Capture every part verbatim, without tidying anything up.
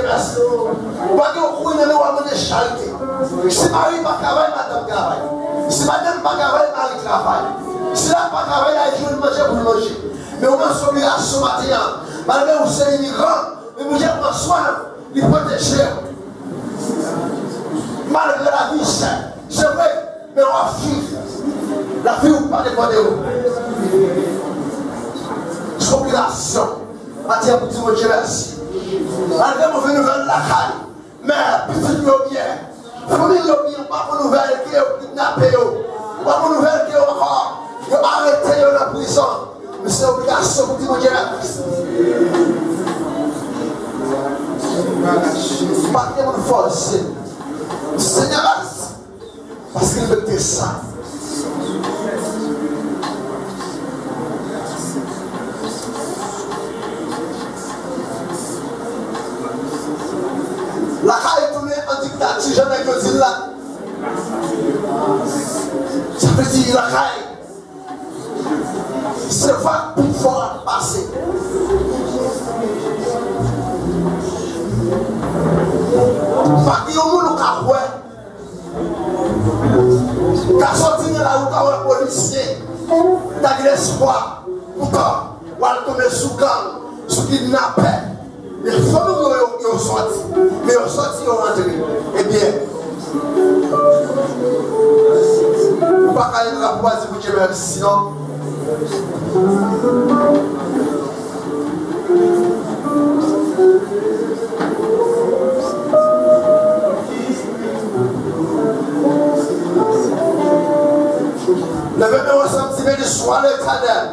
Mèsi. Ou pa gen yon kouri nan men w al mande charite. Si mari pa travay, madanm travay. Si madanm pa travay, mari travay. Si la pa travay, la jwenn manje pou l manje. Men ou nan sou obligasyon maten an. Malgre ou se imigran, men Bondye pran swen w, li pwoteje w. Malgre lavi chè, se vre, men w ap viv. Lavi w pa depann de ou. Sou obligasyon. Maten an pou di Bondye mèsi. Malgre move nouvèl lakay, men pitit yo byen, fanmi yo byen, ou pa pran nouvèl ke yo kidnape yo, ou pa pran nouvèl ke yo ankò, yo arete yo nan prizon. Men se obligasyon pou di Bondye mèsi. Pa gen moun fòse. Senyè mèsi. Paske l mete sa. Lakay tounen an diktati, jan nèg yo di l la. Sa vle di lakay se vag pi fò ap pase. Pa gen yon moun ou ka wè ka soti nan lari, ou ka wè polisye, ta gen espwa. Poutan, w al tonbe sou gang, sou kidnapè. Men fanmi w yo, yo, yo sòti. Men yo sòti, yo rantre. Ebyen, ou pa ka leve drapo a di Bondye mèsi non. Leve men w ansanm, di, Béni soit l'Éternel.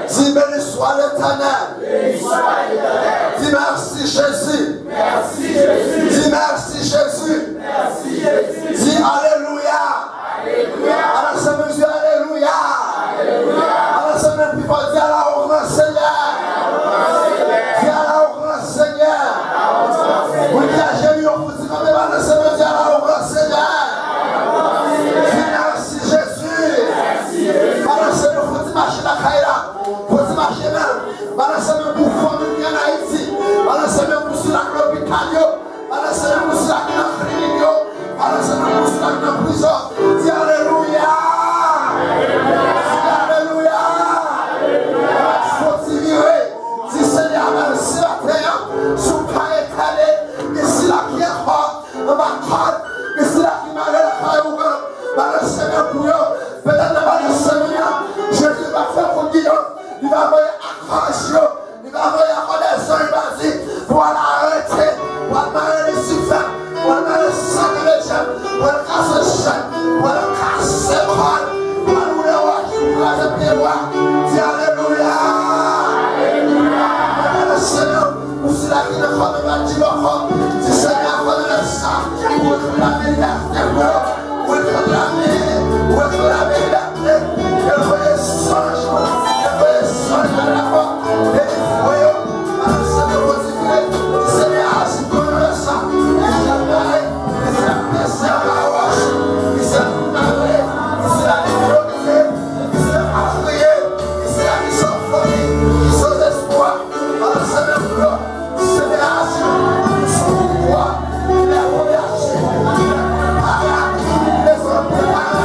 Di, Béni soit l'Éternel. Di, Mèsi Jezi. Di, Mèsi Jezi. Di, Alelouya. Balanse men w, di, Alelouya. Balanse men w pi fò, di, Ala ou gran Senyè. Di, Ala ou gran Senyè. Ou ki a jeni yo, fouti kanpe, balanse men w, di, Ala ou gran Senyè. Di, Mèsi Jezi. Balanse men w, fouti mache lakay la. Fouti mache men w. Balanse men w pou fanmi ki ann Ayiti. Balanse men w pou sila k lopital yo. Balanse men w pou sila ki nan klinik yo. Balanse men w pou sila ki nan prizon. Di, Alelouya. Di, Alelouya. Fouti vire. Di, Senyè a mèsi maten an. Si w pa etène, gen sila ki ankò anba kòd, gen sila ki mare lakay ougan. Balanse men w pou yo. Petèt nan balanse men an, Jezi va fè kout giyon. Li va voye akòz yo. Li va voye ankò dèzanj bandi pou al arete, pou al mare Lisifè, pou al mare Satan ledyab, pou al kase chèn, pou al kase kòd, pou al woule wòch, pou kraze pyebwa. Di, Alelouya! Alelouya! Mwen pale Senyè pou sila ki nan kòd, mwen di bòkò, di, Senyè, fòme lè sa pou reklame libète pou yo. Reklame, reklame libète. Yo voye zanj, yo voye zanj nan lapò. Delivre yo. Balanse men w, Senyè. Senyè, aji pou yo nan sa. Ki se mare, ki se peze anba wòch, ki se mare, ki se bloke, ki se afriye, ki se ki sou foli, ki sou lespwa. Balanse men w, Senyè, aji sou pouvwa, ki lè pou aji, para, ki bezwen prepare,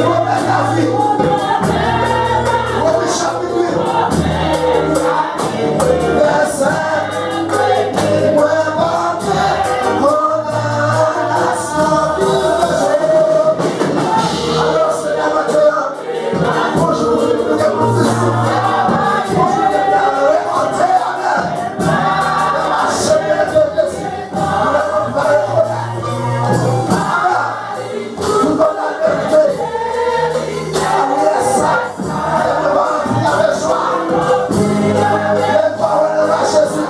Pwovèb lavi, Pwovèb chapit uit, vèsè, mwen pa gen kondanasyon pou Jewova. Alò, Senyè, maten an, bonjou, nou gen pwofesi. Bonjou, nou gen revòlte, amèn. Nan mache de Jezi, nou leve bare konèt. Amèn. Tout kontan verite. A wi, lè sa, lè nou va ranpli avèk jwa. Lè pawòl nan mache sou.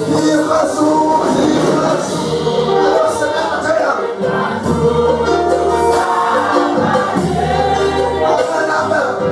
Ki rezon, ki rezon. Alò, se maten an. Amèn, amèn.